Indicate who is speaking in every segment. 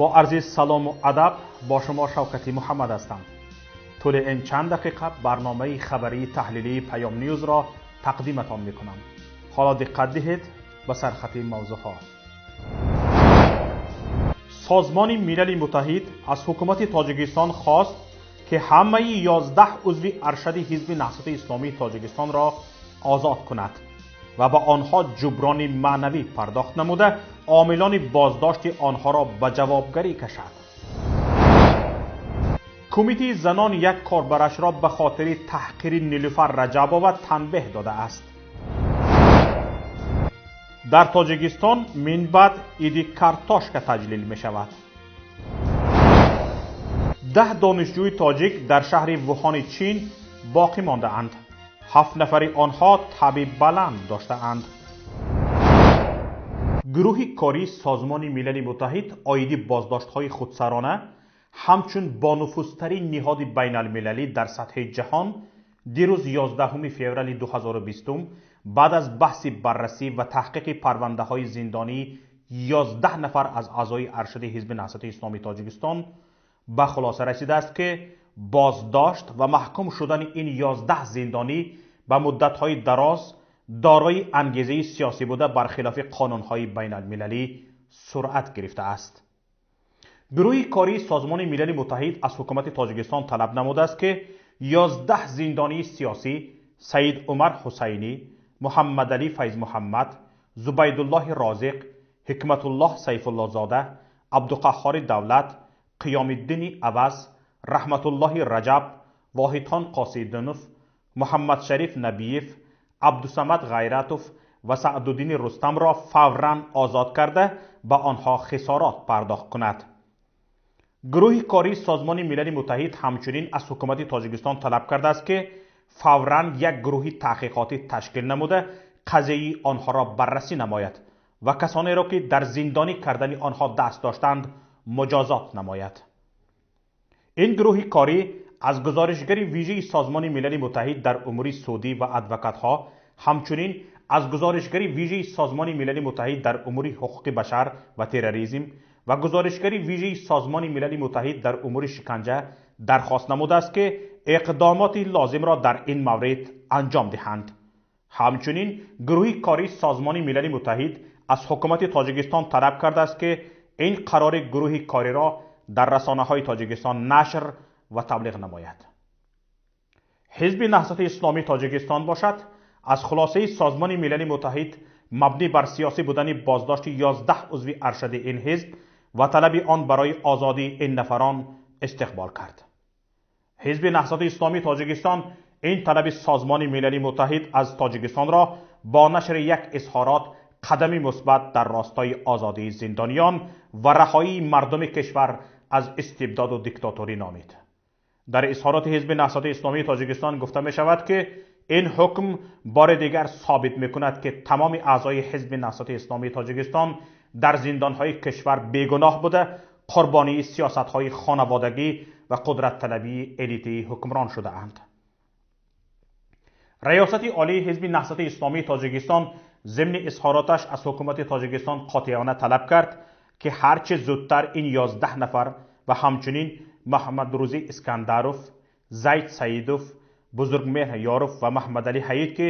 Speaker 1: Бо арзи салому адаб, бо шумо Шавкати Муҳаммад ҳастам. Тӯли ин чанд дақиқа барномаи хабарии таҳлилии Паём Ньюзро тақдиматон мекунам. Ҳоло диққат диҳед ба сархати мавзӯъҳо. Созмони Милали Муттаҳид аз ҳукумати Тоҷикистон хост, ки ҳамаи 11 узви аршади Ҳизби Наҳзати Исломии Тоҷикистонро озод кунад ва ба онҳо ҷуброни маънавӣ пардохт намуда, омилони боздошти онҳоро ба ҷавобгарӣ кашад. Кумитаи занон як корбарашро ба хотири таҳқири Нилуфар Раҷабова танбеҳ додааст. Дар Тоҷикистон минбаъд Иди картошка таҷлил мешавад. 10 донишҷӯи тоҷик дар шаҳри Вуҳони Чин боқӣ мондаанд. 7 нафари онҳо таби баланд доштаанд. Гурӯҳи кории Созмони Милали Муттаҳид оиди боздоштҳои худсарона, ҳамчун бонуфузтарин ниҳоди байналмилалӣ дар сатҳи ҷаҳон, дирӯз, 11 феврали 2020, баъд аз баҳси баррасӣ ва таҳқиқи парвандаҳои зиндонии 11 нафар аз аъзои аршади Ҳизби Наҳзати Исломии Тоҷикистон, ба хулоса расидааст, ки боздошт ва маҳкум шудани ин 11 зиндонӣ ба муддатҳои дароз дорои ангезаи сиёсӣ буда, бархилофи қонунҳои байналмилалӣ суръат гирифтааст. Гурӯҳи кории Созмони Милали Муттаҳид аз ҳукумати Тоҷикистон талаб намудааст, ки 11 зиндонии сиёсӣ: Саид Умар Ҳусайнӣ, Муҳаммадалӣ Файзмуҳаммад, Зубайдуллоҳи Розиқ, Ҳикматуллоҳ Сайфуллозода, Абдуқаҳҳори Давлат, Қиёмиддини Аваз, Раҳматуллоҳи Раҷаб, Воҳидхон Қосидинов, Муҳаммадшариф Набиев, Абдусамад Ғайратов ва Саъдуддини Рустамро фавран озод карда, ба онҳо хисорот пардохт кунад. Гурӯҳи кории Созмони Милали Муттаҳид ҳамчунин аз ҳукумати Тоҷикистон талаб кардааст, ки фавран як гурӯҳи таҳқиқотӣ ташкил намуда, қазияи онҳоро баррасӣ намояд ва касонеро, ки дар зиндонӣ кардани онҳо даст доштанд, муҷозот намояд. Ин гурӯҳи корӣ аз гузоришгари вижаи Созмони Милали Муттаҳид дар умури судӣ ва адвокатҳо, ҳамчунин аз гузоришгари вижаи Созмони Милали Муттаҳид дар умури ҳуқуқи башар ва терроризм ва гузоришгари вижаи Созмони Милали Муттаҳид дар умури шиканҷа дархост намудааст, ки иқдомоти лозимро дар ин маврид анҷом диҳанд. Ҳамчунин гурӯҳи кории Созмони Милали Муттаҳид аз ҳукумати Тоҷикистон талаб кардааст, ки ин қарори гурӯҳи кориро дар расонаҳои Тоҷикистон нашр ва таблиғ намояд. Ҳизби Наҳзати Исломии Тоҷикистон бошад, аз хулосаи Созмони Милали Муттаҳид мабнӣ бар сиёсӣ будани боздошти 11 узви аршади ин ҳизб ва талаби он барои озодии ин нафарон истиқбол кард. Ҳизби Наҳзати Исломии Тоҷикистон ин талаби Созмони Милали Муттаҳид аз Тоҷикистонро бо нашри як изҳорот қадами мусбат дар ростои озодии зиндониён ва раҳоии мардуми кишвар аз истибдоду диктаторӣ номид. Дар изҳороти Ҳизби Наҳзати Исломии Тоҷикистон гуфта мешавад, ки ин ҳукм бори дигар собит мекунад, ки тамоми аъзои Ҳизби Наҳзати Исломии Тоҷикистон дар зиндонҳои кишвар бегуноҳ буда, қурбонии сиёсатҳои хонаводагӣ ва қудратталабии элитаи ҳукмрон шудаанд. Раёсати Олии Ҳизби Наҳзати Исломии Тоҷикистон зимни изҳороташ аз ҳукумати Тоҷикистон қотеона талаб кард, ки ҳарчи зудтар ин 11 нафар ва ҳамчунин Муҳаммадрӯзӣ Искандаров, Зайд Саидов, Бузургмеҳр Ёров ва Маҳмадалӣ Ҳаид, ки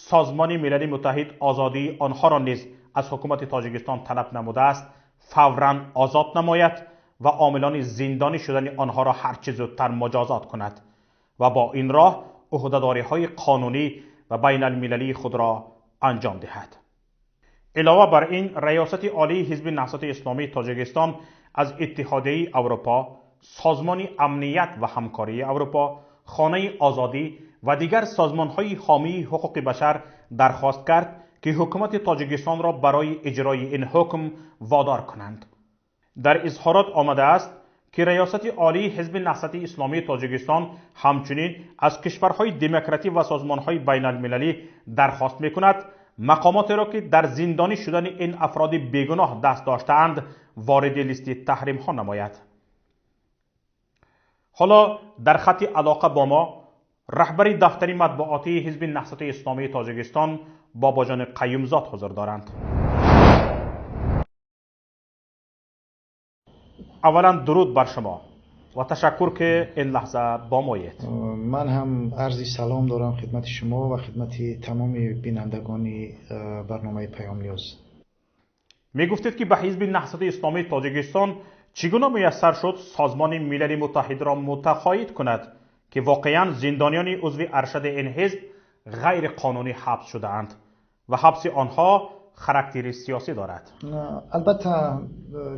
Speaker 1: Созмони Милали Муттаҳид озодии онҳоро низ аз ҳукумати Тоҷикистон талаб намудааст, фавран озод намояд ва омилони зиндонӣ шудани онҳоро ҳарчи зудтар муҷозот кунад ва бо ин роҳ ӯҳдадориҳои қонунӣ ва байналмилалии худро анҷом диҳад. Илова бар ин, Раёсати Олии Ҳизби Наҳзати Исломии Тоҷикистон аз Иттиҳодияи Аврупо, Созмони Амният ва Ҳамкории Аврупо, Хонаи Озодӣ ва дигар созмонҳои ҳомии ҳуқуқи башар дархост кард, ки ҳукумати Тоҷикистонро барои иҷрои ин ҳукм водор кунанд. Дар изҳорот омадааст, ки Раёсати Олии Ҳизби Наҳзати Исломии Тоҷикистон ҳамчунин аз кишварҳои демократӣ ва созмонҳои байналмилалӣ дархост мекунад, мақомотеро, ки дар зиндонӣ шудани ин афроди бегуноҳ даст доштаанд, вориди листи таҳримҳо намояд. Ҳоло дар хатти алоқа бо мо раҳбари дафтари матбуотии Ҳизби Наҳзати Исломии Тоҷикистон Бобоҷони Қаюмзод ҳузур доранд. اولا درود بر شما و تشکر که این لحظه با مایید.
Speaker 2: من هم عرض سلام دارم خدمت شما و خدمت تمام بینندگان برنامه پیام نیوز.
Speaker 1: می گفتید که به حزب نهضت اسلامی تاجیکستان چگونه میسر شد سازمان ملل متحد را متقاعد کند که واقعا زندانیان عضو ارشد این حزب غیر قانونی حبس شده‌اند و حبس آنها خاراکتر سیاسی دارد؟
Speaker 2: البته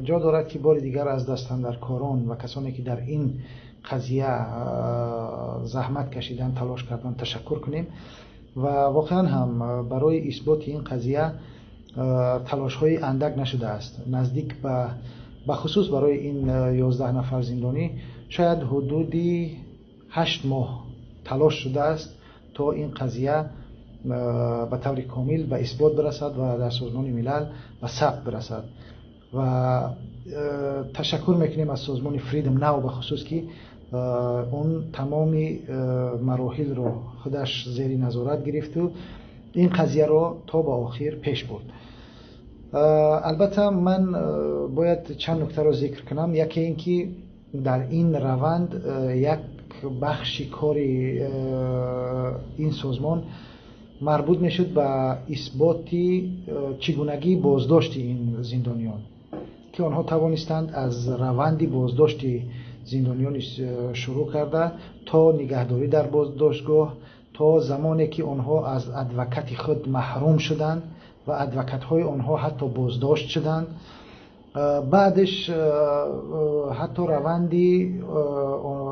Speaker 2: جا دارد که بار دیگر از دست‌اندرکاران و کسانی که در این قضیه زحمت کشیدن، تلاش کردن تشکر کنیم و واقعا هم برای اثبات این قضیه تلاش های اندک نشده است. نزدیک به خصوص برای این 11 نفر زندانی شاید حدود 8 ماه تلاش شده است تا این قضیه به طور کامل به اثبات برسد و در سازمان ملل به ثبت برسد. و تشکر میکنیم از سازمان فریدم ناو به خصوص که اون تمام مراحل رو خودش زیر نظارت گرفت و این قضیه رو تا به آخر پیش برد. البته من باید چند نکته رو ذکر کنم. یکی اینکه در این روند یک بخش کار این سازمان مربوط میشد به اثبات چگونگی بازداشت این زندانیان که آنها توانستند از روند بازداشت زندانیان شروع کرده تا نگهداری در بازداشتگاه تا زمانی که آنها از ادوکت خود محروم شدند و ادوکت های آنها حتی بازداشت شدند. بعدش حتی روند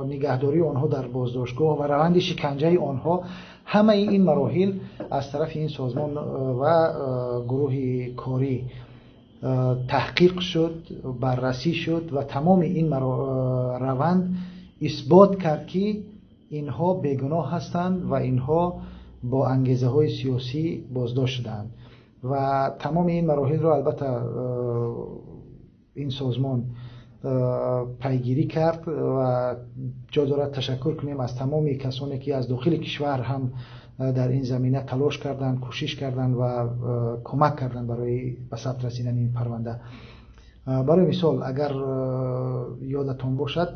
Speaker 2: نگهداری آنها در بازداشتگاه و روند شکنجه آنها، همه این مراحل از طرف این سازمان و گروه کاری تحقیق شد، بررسی شد و تمام این روند اثبات کرد که اینها بیگناه هستند و اینها با انگیزه های سیاسی بازداشت شدند. و تمام این مراحل را البته این سازمان پیگیری کرد و جا دارد تشکر کنیم از تمام کسانی که از داخل کشور هم در این زمینه تلاش کردند، کوشش کردند و کمک کردند برای به ثبت رسیدن این پرونده. برای مثال اگر یادتان باشد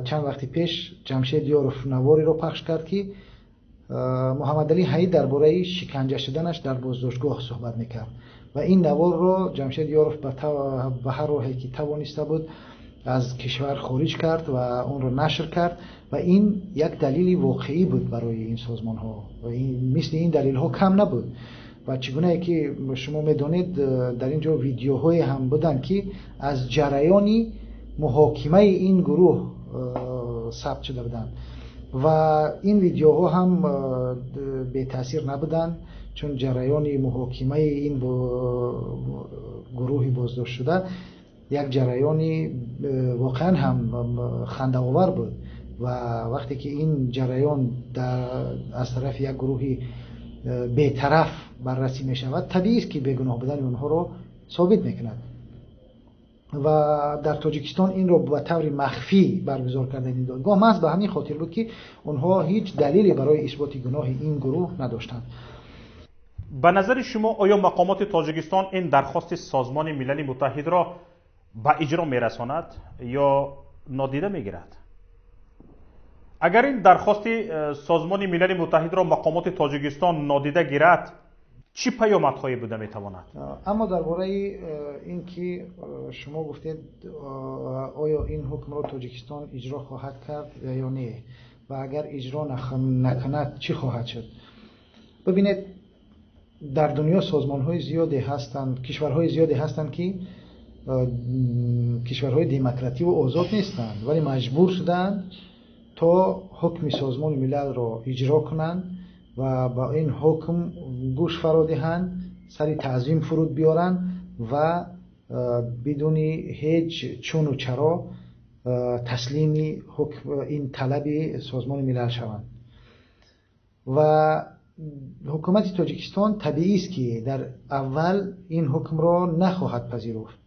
Speaker 2: چند وقتی پیش جمشید یاروف نواری را پخش کرد که محمد علی حی درباره شکنجه شدنش در بازداشتگاه صحبت میکرد و این نوار را جمشید یاروف به هر راهی که توانسته بود از کشور خارج کرد و اون را نشر کرد و این یک دلیل واقعی بود برای این سازمان ها و این مثل این دلیل ها کم نبود. و چگونه که شما میدانید در اینجا ویدیوهای هم بودند که از جریان محاکمه این گروه ثبت شده بودند و این ویدیوها هم بی تاثیر نبودند، چون جریان محاکمه این گروه بازداشت شده یک جریان واقعا هم خنده آور بود و وقتی که این جریان از طرف یک گروه بی‌طرف بررسی می شود طبیعی است که بیگناه بودن اونها را ثابت میکند. و در تاجیکستان این را به طور مخفی برگزار کردن این دادگاه محض به همین خاطر بود که آنها هیچ دلیلی برای اثبات گناه این گروه نداشتند.
Speaker 1: به نظر شما آیا مقامات تاجیکستان این درخواست سازمان ملل متحد را به اجرا میرساند یا نادیده میگیرد؟ اگر این درخواست سازمان ملل متحد را مقامات تاجیکستان نادیده گیرد چی پیامدهایی بوده میتواند؟
Speaker 2: اما درباره اینکه شما گفتید آیا این حکم را تاجیکستان اجرا خواهد کرد یا نه و اگر اجرا نکند چی خواهد شد؟ ببینید در دنیا سازمان‌های زیادی هستند، کشورهای زیادی هستند که کشورهای دموکراتی و آزاد نیستند ولی مجبور شدند تا حکم سازمان ملل را اجرا کنند و با این حکم گوش فرا دهند، سر تعظیم فرود بیارند و بدون هیچ چون و چرا تسلیم حکم این طلب سازمان ملل شوند. و حکومت تاجیکستان طبیعی است که در اول این حکم را نخواهد پذیرفت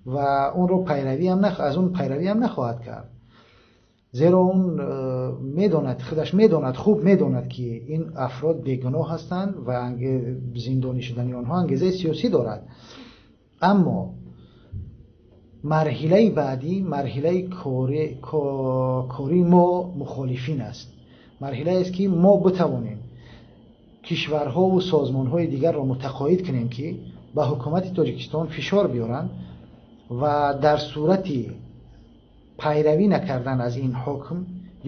Speaker 2: و اون رو پیروی هم از اون پیروی هم نخواهد کرد، زیرا اون میداند، خودش میداند، خوب میداند که این افراد بیگناه هستند و زندانی شدن آنها انگیزه سیاسی دارد. اما Марҳилаи баъдӣ марҳилаи кори мо мухолифин аст. Марҳилаест ки мо битавонем кишварҳову созмонҳои дигарро мутақоид кунем, ки ба ҳукумати Тоҷикистон фишор биёранд ва дар сурати пайравӣ накардан аз ин ҳукм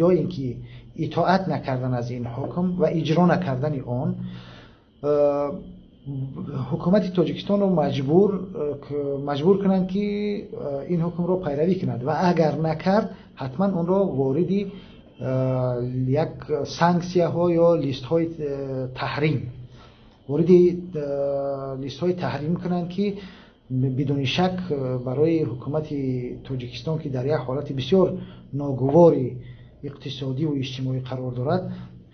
Speaker 2: ё ин ки итоат накардан аз ин ҳукм ва иҷро накардани он, ҳукумати Тоҷикистонро маҷбур кунанд, ки ин ҳукмро пайравӣ кунад ва агар накард, ҳатман онро вориди як санксияҳо ё листҳои таҳрим, вориди листҳои таҳрим кунанд, ки бидуни шак барои ҳукумати Тоҷикистон, ки дар як ҳолати бисёр ногувори иқтисодиву иҷтимоӣ қарор дорад,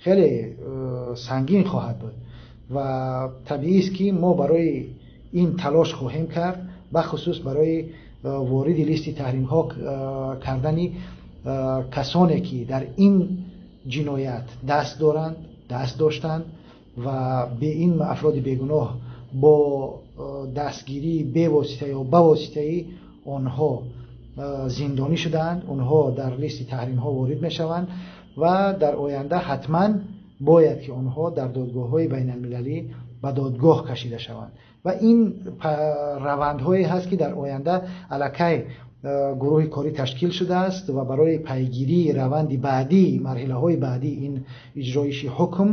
Speaker 2: хеле сангин хоҳад буд. Ва табиист, ки мо барои ин талош хоҳем кард, бахусус барои вориди листи таҳримҳо кардани касоне, ки дар ин ҷиноят даст доранд, даст доштанд ва ин афроди бегуноҳ бо дастгирии бевосита ё ба воситаи онҳо зиндонӣ шудаанд. Онҳо дар листи таҳримҳо ворид мешаванд ва дар оянда ҳатман бояд, ки онҳо дар додгоҳҳои байналмилалӣ ба додгоҳ кашида шаванд. Ва ин равандҳое ҳаст, ки дар оянда аллакай гурӯҳи корӣ ташкил шудааст ва барои пайгирии раванди баъдӣ, марҳилаҳои баъдии ин иҷроиши ҳукм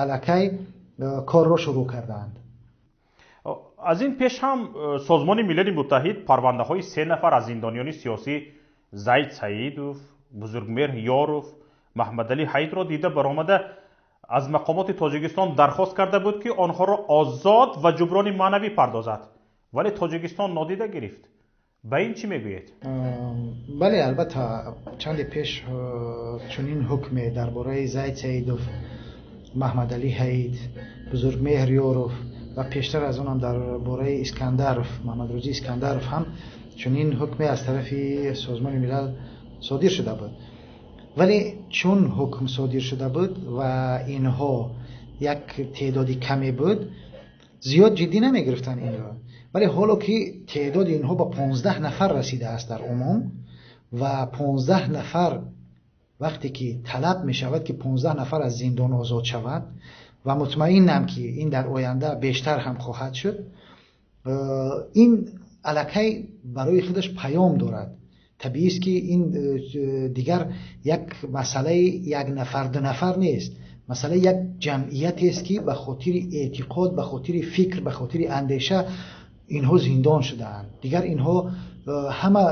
Speaker 2: аллакай корро шурӯъ кардаанд.
Speaker 1: Аз ин пеш ҳам Созмони Милали Муттаҳид парвандаҳои се нафар аз зиндониёни сиёсӣ, Зайд Саидов, Бузургмеҳр Ёров, Маҳмадалӣ Ҳаидро дида баромада, аз мақомоти Тоҷикистон дархост карда буд, ки онҳоро озод ва ҷуброни маънавӣ пардозад, вале Тоҷикистон нодида гирифт. Ба ин чӣ мегӯед?
Speaker 2: Бале, албатта, чанде пеш чунин ҳукме дар бораи Зайд Саидов, Маҳмадалӣ Ҳаид, Бузургмеҳр Ёров ва пештар аз онам дар бораи Искандаров, Маҳмадрӯзӣ Искандаров ҳам чунин ҳукме аз тарафи Созмони Милал содир шуда буд. Вале чун ҳукм содир шуда буд ва инҳо як теъдоди каме буд, зиёд ҷиддӣ намегирифтанд инро. Вале ҳоло ки теъдоди инҳо ба 15 нафар расидааст дар умум ва 15 нафар, вақте ки талаб мешавад, ки 15 нафар аз зиндон озод шаванд, ва мутмаинам, ки ин дар оянда бештар ҳам хоҳад шуд, ин аллакай барои худаш паём дорад. Табиист, ки ин дигар як масъалаи як нафар, ду нафар нест, масъалаи як ҷамъиятест, ки ба хотири эътиқод, ба хотири фикр, ба хотири андеша инҳо зиндон шудаанд. Дигар инҳо ҳама,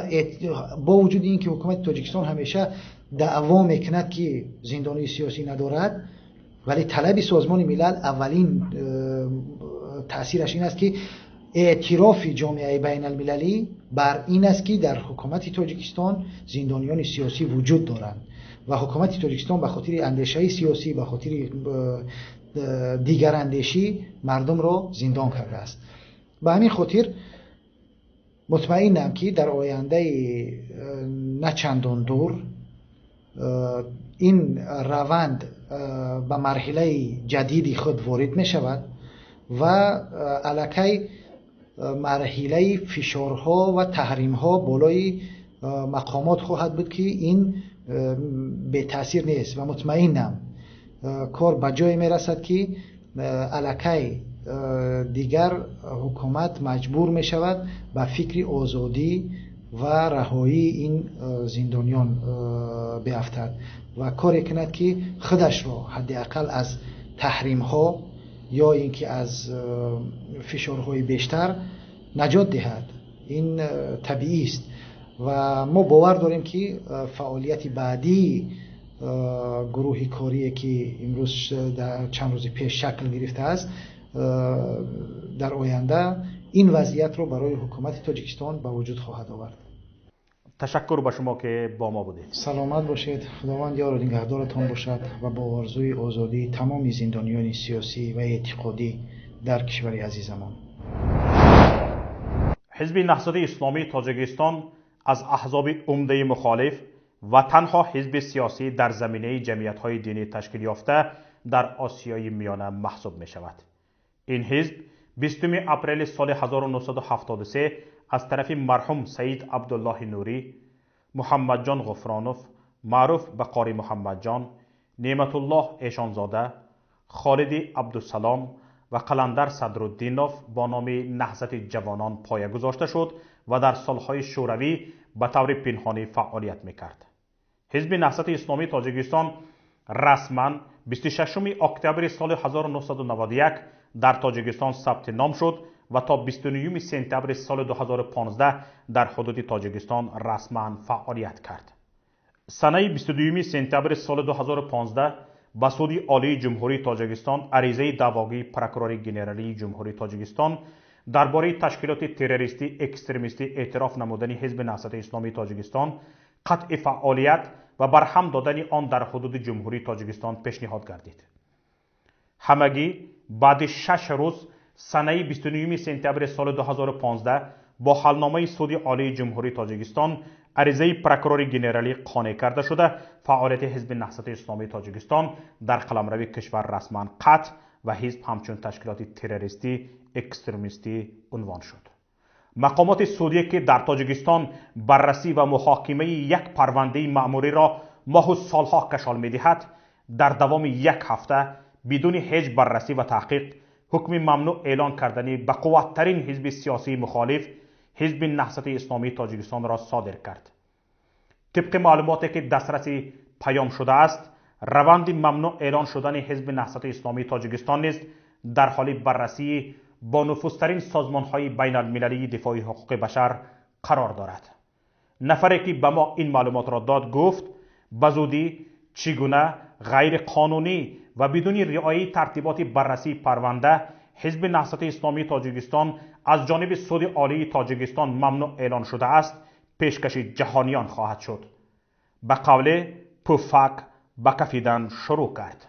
Speaker 2: бо вуҷуди ин ки ҳукумати Тоҷикистон ҳамеша даъво мекунад, ки зиндонии сиёсӣ надорад, вале талаби Созмони Милал аввалин таъсираш ин аст, ки эътирофи ҷомеаи байналмилалӣ бар ин аст, ки дар ҳукумати Тоҷикистон зиндониёни сиёсӣ вуҷуд доранд ва ҳукумати Тоҷикистон ба хотири андешаи сиёсӣ, ба хотири дигарандешӣ мардумро зиндон кардааст. Ба ҳамин хотир мутмаинам, ки дар ояндаи на чандон дур ин раванд ба марҳилаи ҷадиди худ ворид мешавад ва аллакай марҳилаи фишорҳо ва таҳримҳо болои мақомот хоҳад буд, ки ин бетаъсир нест. Ва мутмаинам, кор ба ҷое мерасад, ки аллакай дигар ҳукумат маҷбур мешавад ба фикри озодӣ ва раҳоии ин зиндониён биафтад ва коре кунад, ки худашро ҳадди ақал аз таҳримҳо ё ин ки аз фишорҳои бештар наҷот диҳад. Ин табиист ва мо бовар дорем, ки фаъолияти баъдии гурӯҳи корие, ки имрӯз дар чанд рӯзи пеш шакл гирифтааст, дар оянда ин вазъиятро барои ҳукумати Тоҷикистон ба вуҷуд хоҳад овард.
Speaker 1: Ташаккур ба шумо, ки бо мо будед.
Speaker 2: Саломат бошед, Худованд ёру нигаҳдоратон бошад ва бо орзуи озодии тамоми зиндониёни сиёсӣ ва эътиқодӣ дар кишвари азизамон.
Speaker 1: Ҳизби Наҳзати Исломии Тоҷикистон аз аҳзоби умдаи мухолиф ва танҳо ҳизби сиёсӣ дар заминаи ҷамъиятҳои динӣ ташкил ёфта дар Осиёи Миёна маҳсуб мешавад. Ин ҳизб 20 апрели соли 1973 аз тарафи марҳум Саид Абдуллоҳи Нурӣ, Муҳаммадҷон Ғуфронов, маъруф ба Қори Муҳаммадҷон, Неъматуллоҳ Эшонзода, Холиди Абдусалом ва Қаландар Садруддинов бо номи Наҳзати ҷавонон поя гузошта шуд ва дар солҳои шӯравӣ ба таври пинҳонӣ фаъолият мекард. Ҳизби Наҳзати Исломии Тоҷикистон расман 26 октябри соли 1991 дар Тоҷикистон сабти ном шуд ва то 29 сентябри соли 2015 дар ҳудуди Тоҷикистон расман фаъолият кард. Санаи 22 сентябри соли 2015 ба Суди Олии Ҷумҳурии Тоҷикистон аризаи даъвогии прокурори генералии Ҷумҳурии Тоҷикистон дар бораи ташкилоти террористӣ экстремистӣ эътироф намудани Ҳизби Наҳзати Исломии Тоҷикистон, қатъи фаъолият ва барҳам додани он дар ҳудуди Ҷумҳурии Тоҷикистон пешниҳод гардид. Ҳамагӣ баъди 6 рӯз санаи 29 сентябри соли 2015 бо ҳалномаи Суди Олии Ҷумҳурии Тоҷикистон аризаи прокурори генералӣ қонеъ карда шуда, фаъолияти Ҳизби Наҳзати Исломии Тоҷикистон дар қаламрави кишвар расман қатъ ва ҳизб ҳамчун ташкилоти террористӣ экстремистӣ унвон шуд. Мақомоти судие ки дар Тоҷикистон баррасӣ ва муҳокимаи як парвандаи маъмуриро моҳу солҳо кашол медиҳад, дар давоми як ҳафта бидуни ҳеҷ баррасӣ ва таҳқиқ ҳукми мамнӯъ эълон кардани бақувваттарин ҳизби сиёсии мухолиф, Ҳизби Наҳзати Исломии Тоҷикистонро содир кард. Тибқи маълумоте ки дастраси паём шудааст, раванди мамнӯъ эълон шудани Ҳизби Наҳзати Исломии Тоҷикистон низ дар ҳоли баррасии бонуфузтарин созмонҳои байналмилалии дифои ҳуқуқи башар қарор дорад. Нафаре ки ба мо ин маълумотро дод гуфт, ба зудӣ чӣ гуна ғайриқонунӣ ва бидуни риояи тартиботи баррасии парванда Ҳизби Наҳзати Исломии Тоҷикистон аз ҷониби Суди Олии Тоҷикистон мамнӯъ эълон шудааст, пешкаши ҷаҳониён хоҳад шуд. Ба қавле пуфак ба кафидан шурӯъ кард.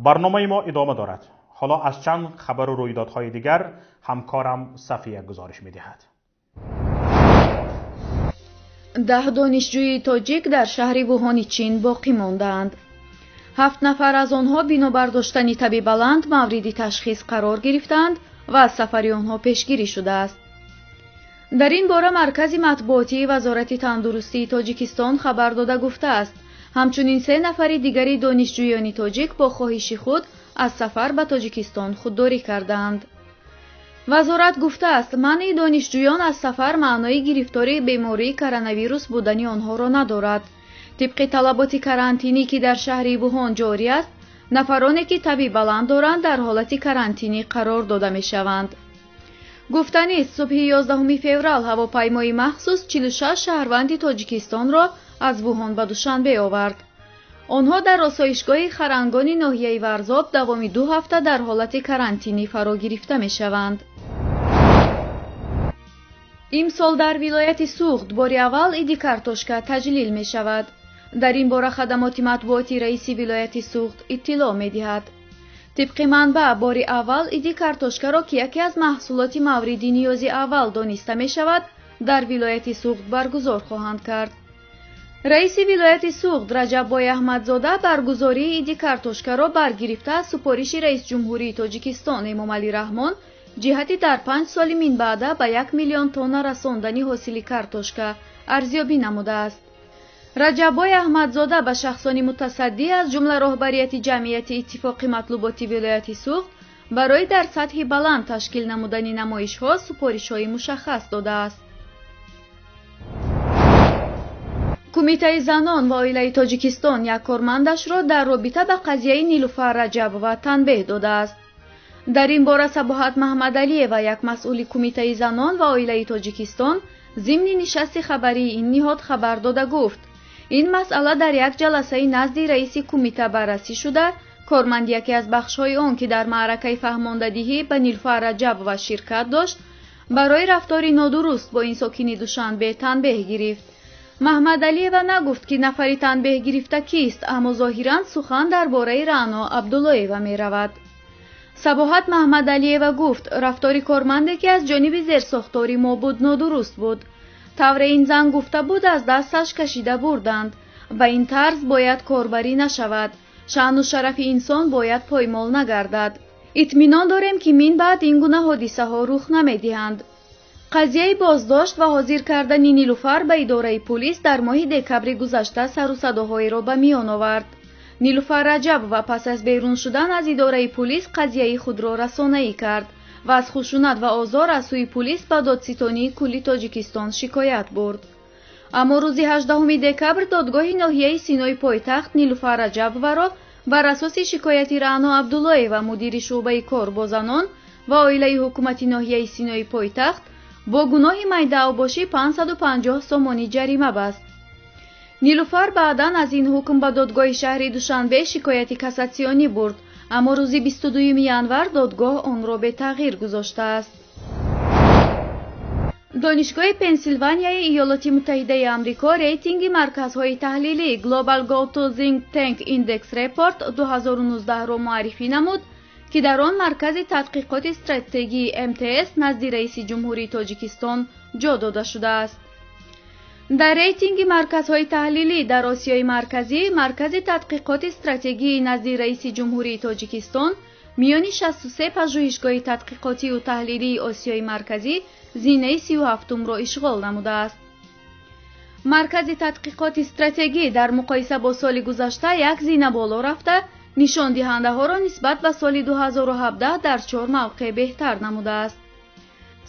Speaker 1: Барномаи мо идома дорад. Ҳоло аз чанд хабару рӯйдодҳои дигар ҳамкорам Сафия гузориш медиҳад.
Speaker 3: 10 донишҷӯи тоҷик дар шаҳри Вуҳони Чин боқӣ мондаанд. 7 нафар аз онҳо бинобар доштани таби баланд мавриди ташхис қарор гирифтаанд ва аз сафари онҳо пешгирӣ шудааст. Дар ин бора Маркази матбуотии Вазорати тандурустии Тоҷикистон хабар дода гуфтааст, ҳамчунин 3 нафари дигари донишҷӯёни тоҷик бо хоҳиши худ аз сафар ба Тоҷикистон худдорӣ кардаанд. Вазорат гуфтааст, манъи донишҷӯён аз сафар маънои гирифтори бемории коронавирус будани онҳоро надорад. Тибқи талаботи карантинӣ, ки дар шаҳри Вуҳон ҷорӣ аст, нафароне ки таби баланд доранд дар ҳолати карантинӣ қарор дода мешаванд. Гуфтанист, субҳи 11 феврал ҳавопаймои махсус 46 шаҳрванди Тоҷикистонро аз Вуҳон ба Душанбе овард. Онҳо дар осоишгоҳи Харангони ноҳияи Варзоб давоми 2 ҳафта дар ҳолати карантинӣ фаро гирифта мешаванд. Имсол дар вилояти Суғд бори аввал иди картошка таҷлил мешавад. Дар ин бора хадамоти матбуоти раиси вилояти Суғд иттилоъ медиҳад. Тибқи манбаъ, бори аввал иди картошкаро, ки яке аз маҳсулоти мавриди ниёзи аввал дониста мешавад, дар вилояти Суғд баргузор хоҳанд кард. Раиси вилояти Суғд Раҷаббой Аҳмадзода баргузории иди картошкаро баргирифта аз супориши раисҷумҳурии Тоҷикистон Эмомалӣ Раҳмон ҷиҳати дар 5 соли минбаъда ба 1 миллион тонна расондани ҳосили картошка арзёбӣ намудааст. Раҷаббой Аҳмадзода ба шахсони мутасаддӣ аз ҷумла роҳбарияти ҷамъияти иттифоқи матлуботи вилояти Суғд барои дар сатҳи баланд ташкил намудани намоишҳо супоришҳои мушаххас додааст. Кумитаи занон ва оилаи Тоҷикистон як кормандашро дар робита ба қазияи Нилуфар Раҷабова танбеҳ додааст. Дар ин бора Сабоҳат Маҳмадалиева, як масъули Кумитаи занон ва оилаи Тоҷикистон, зимни нишасти хабарии ин ниҳод хабар дода гуфт: ин масъала дар як ҷаласаи назди раиси кумита баррасӣ шуда, корманд яке аз бахшҳои он, ки дар маъракаи фаҳмондадиҳӣ ба Нилуфар Раҷабова ширкат дошт, барои рафтори нодуруст бо ин сокини Душанбе танбеҳ гирифт. Маҳмадалиева нагуфт, ки нафари танбеҳ гирифта кист, аммо зоҳиран сухан дар бораи Раъно Абдуллоева меравад. Сабоҳат Маҳмадалиева гуфт, рафтори корманде, ки аз ҷониби зерсохтори мо буд, нодуруст буд. Тавре ин зан гуфта буд, аз дасташ кашида бурданд. Ба ин тарз бояд корбарӣ нашавад. Шаъну шарафи инсон бояд поймол нагардад. Итминон дорем, ки мин баъд ин гуна ҳодисаҳо рух намедиҳанд. Қазияи боздошт ва ҳозир кардани Нилуфар ба идораи пулис дар моҳи декабри гузашта сару садоҳоеро ба миён овард. Нилуфар Раҷабова пас аз берун шудан аз идораи пулис қазияи худро расонаӣ кард ва аз хушунат ва озор аз сӯи пулис ба додситонии кулли Тоҷикистон шикоят бурд. Аммо рӯзи 18 декабр додгоҳи ноҳияи Синои пойтахт Нилуфар Раҷабоваро бар асоси шикояти Раъно Абдуллоева, мудири шӯъбаи кор бо занон ва оилаи ҳукумати ноҳияи Синои пойтахт, бо гуноҳи майдаавбошӣ 550 сомонӣ ҷарима баст. Нилуфар баъдан аз ин ҳукм ба додгоҳи шаҳри Душанбе шикояти кассатсионӣ бурд, аммо рӯзи 22 январ додгоҳ онро бетағйир гузоштааст. Донишгоҳи Пенсилванияи Иёлоти Муттаҳидаи Амрико рейтинги марказҳои таҳлилӣ Global Go-To Think Tank Index Report 2019-ро муаррифӣ намуд, ки дар он маркази тадқиқоти стратегии МТС назди раиси ҷумҳурии Тоҷикистон ҷо дода шудааст. Дар рейтинги марказҳои таҳлилӣ дар Осиёи Марказӣ маркази тадқиқоти стратегии назди раиси ҷумҳурии Тоҷикистон миёни 63 пажӯҳишгоҳи тадқиқотию таҳлилии Осиёи Марказӣ зинаи 37-умро ишғол намудааст. Маркази тадқиқоти стратегӣ дар муқоиса бо соли гузашта як зина боло рафта, нишондиҳандаҳоро нисбат ба соли 2017 дар 4 мавқеъ беҳтар намудааст.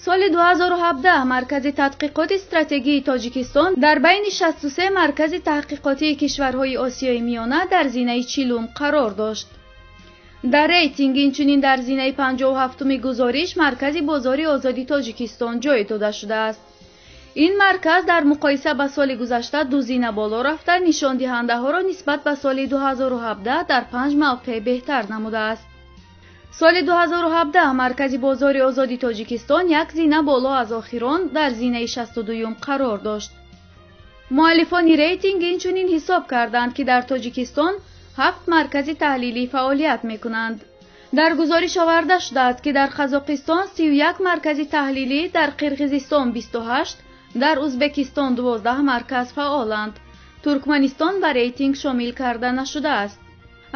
Speaker 3: Соли 2017 маркази тадқиқоти стратегии Тоҷикистон дар байни 63 маркази таҳқиқотии кишварҳои Осиёи Миёна дар зинаи 40 қарор дошт. Дар рейтинг инчунин дар зинаи 57-уми гузориш маркази бозори озоди Тоҷикистон ҷой дода шудааст. Ин марказ дар муқоиса ба соли гузашта ду зина боло рафта, нишондиҳандаҳоро нисбат ба соли 2017 дар 5 мавқеъ беҳтар намудааст. Соли 2017 маркази бозори озоди Тоҷикистон як зина боло аз охирон дар зинаи 62-юм қарор дошт. Муаллифони рейтинг инчунин ҳисоб карданд, ки дар Тоҷикистон 7 маркази таҳлилӣ фаъолият мекунанд. Дар гузориш оварда шудааст, ки дар Қазоқистон 31 маркази таҳлилӣ, дар Қирғизистон 28, дар Узбекистон 12 марказ фаъоланд. Туркманистон ба рейтинг шомил карда нашудааст.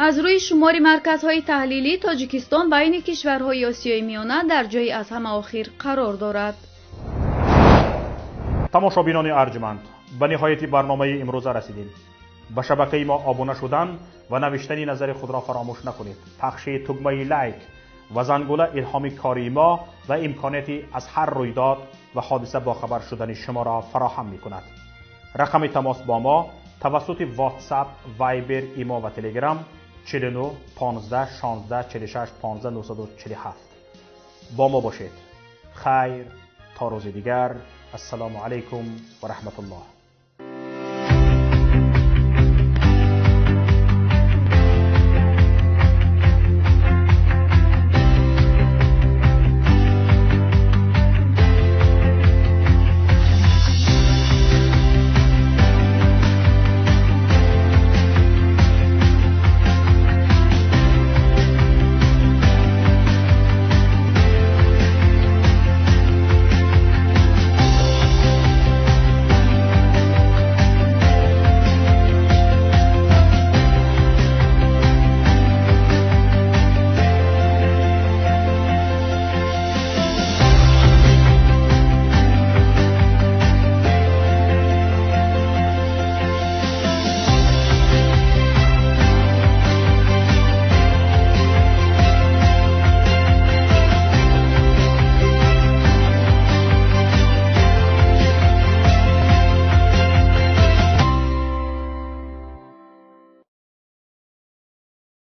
Speaker 3: Аз рӯи шумори марказҳои таҳлилӣ Тоҷикистон байни кишварҳои Осиёи Миёна дар ҷойи аз ҳама охир қарор дорад.
Speaker 1: Тамошобинони арҷманд, ба ниҳояти барномаи имрӯза расидем. Ба шабакаи мо обуна шудан ва навиштани назари худро фаромӯш накунед. Пахши тугмаи лайк ва зангула илҳоми кории мо ва имконияти аз ҳар рӯйдод ва ҳодиса бохабар шудани шуморо фароҳам мекунад. Рақами тамос бо мо тавассути WhatsApp, Viber, Имо ва Telegram 49 15 16 46 15 947. Бо мо бошед. Хайр, то рӯзи дигар. Ассалому алайкум ва раҳматуллоҳ.